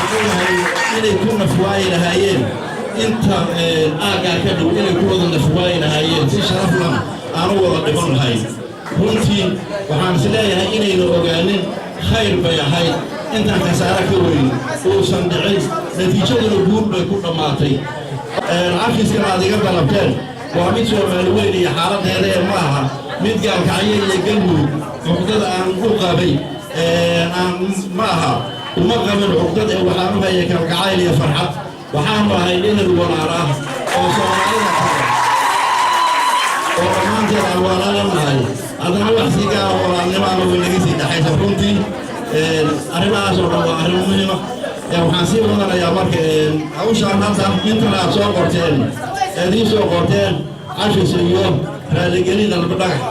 Ogahay inay ku nafwaayi lahaayeen inta aaggaa ka dhow, inay ku wada nafwaayi lahaayeen, si sharaf lana aanu wada dhiman lahayn. Runtii waxaan is leeyahay inayna ogaanin khayr bay ahayd intaan khasaare ka weyn uusan dhicin, natiijaduna guud bay ku dhammaatay. Cafiskana aad iga dalabteen waa mid Soomaali weyn iyo xaaladeeda ee ma aha mid Gaalkacyo iyo Galmudug cuqdada aan u qabay aan ma aha. Uma qabin cuqdad ee waxaan u hayay kalgacayl iyo farxad. Waxaanu ahay ehel walaal ah oo Soomaalida kale oo dhammaanteed aan walaalan nahay, haddana wax sii gaara walaalnimaana way naga sii dhexaysa. Runtii arrimahaas oo dhan waa arrimo muhiima. Waxaan sii wadanayaa marka hawshaan hadda intan aad soo qorteen, aad ii soo qorteen, cafis iyo raaligelin Qalbidhagax,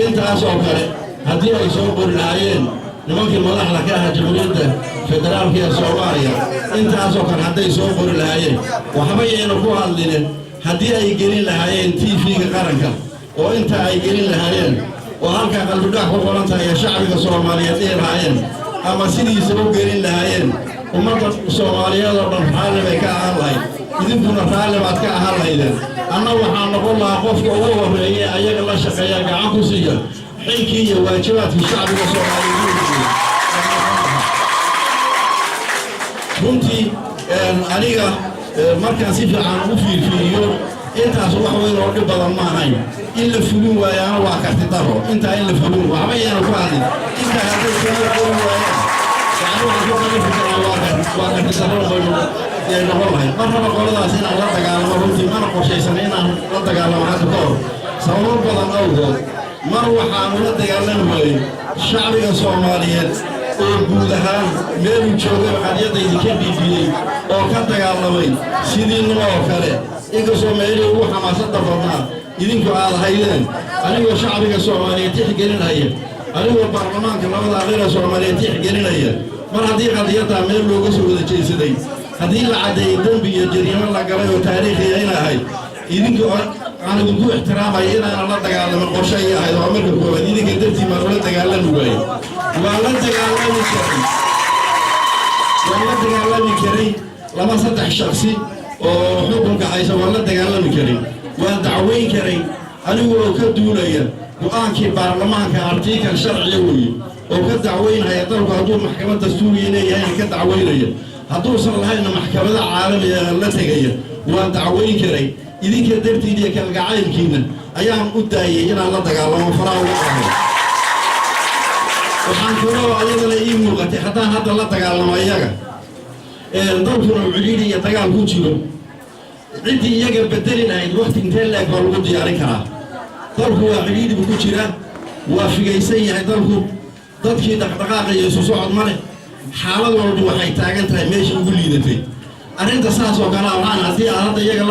intaas oo kale haddii ay soo qori lahaayeen nimankii madaxda ka ahaa Jamhuuriyadda Federaalka ee Soomaaliya, intaasoo kale hadday soo qori lahaayeen, waxba yayna ku hadlinin, haddii ay gelin lahaayeen TV-ga qaranka oo intaa ay gelin lahaayeen oo halkaa Qalbidhax ku qoran tahay ee shacbiga Soomaaliyeed dhihi lahaayeen ama sidiisa u gelin lahaayeen, ummadda Soomaaliyeed oo dhan raalli bay ka ahaan lahayd, idinkuna raalli baad ka ahaan lahaydeen. Anna waxaa noqon lahaa qofka ugu horreeye ayaga la shaqeeya, gacan ku siiya xilkii iyo waajibaadkii shacbiga Soomaaliyeed. Runtii aniga markaan si fiican u fiirfiiriyo, intaas wax weyn oo dhib badan ma ahayn. In la fulin waayaana waa karti daro. Intaa in la fulin, waxba yaana ku hadlin, intaa hadday keliya qori waayaan, yani waxaan ku kalifi karaa waa karti daro baynu yay noqon lahayd. Mar raba qoladaas inaan la dagaalamo, runtii mana qorshaysan inaan la dagaalamo hadda ka hor, sababo badan awgood. Mar waxaanu la dagaalami waayey shacbiga Soomaaliyeed oo guud ahaan meeluu joogay qadiyadda idinka dhiibiyey oo ka dagaalamay sidiinima oo kale, inkastoo meelihii ugu xamaasadda badnaa idinku aad haydeen. Anigoo shacbiga Soomaaliyeed tixgelinaya, anigoo baarlamaanka labada aqila Soomaaliyeed tixgelinaya, mar haddii qadiyaddaa meel looga soo wada jeedsaday, haddii la caddeeyey dembi iyo jariimo la galay oo taariikhiya in ahayd, idinku aan idinku ixtiraamaya inaanan la dagaalamin qorshe ay ahayd. Waa marka koowaad, idinka dartii baan ula dagaalami waayey. Waan la dagaalami karay, waan la dagaalami karay laba saddex shaksi oo xukunka haysa, waan la dagaalami karay, waan dacwayn karay, anigoo ka duulaya go'aankii baarlamaanka, article sharciya weeye, oo ka dacwaynhaya dalku hadduu maxkamad dastuuriya leeyahayna ka dacwaynaya, hadduusan lahaynna maxkamada caalamiga la tegaya. Waan dacwayn karay. Idinka dartiin iyo kalgacaylkiinna ayaan u daayay inaan la dagaalamo, faraha uga qaado. Waxaan kaloo ayadana ii muuqatay haddaan hadda la dagaalamo iyaga, dalkuna uu cidhiidhi iyo dagaal ku jiro, ciddii iyaga bedeli lahayd wakti intee leeg baa lagu diyaarin karaa? Dalku waa cidhiidhi buu ku jiraa, waa figaysan yahay dalku, dadkii dhaqdhaqaaqa iyo isu socod ma leh, xaalad walba waxay taagan tahay meeshii ugu liidatay. Arrinta saas oo kale waxaan haddii aad hadda iyaga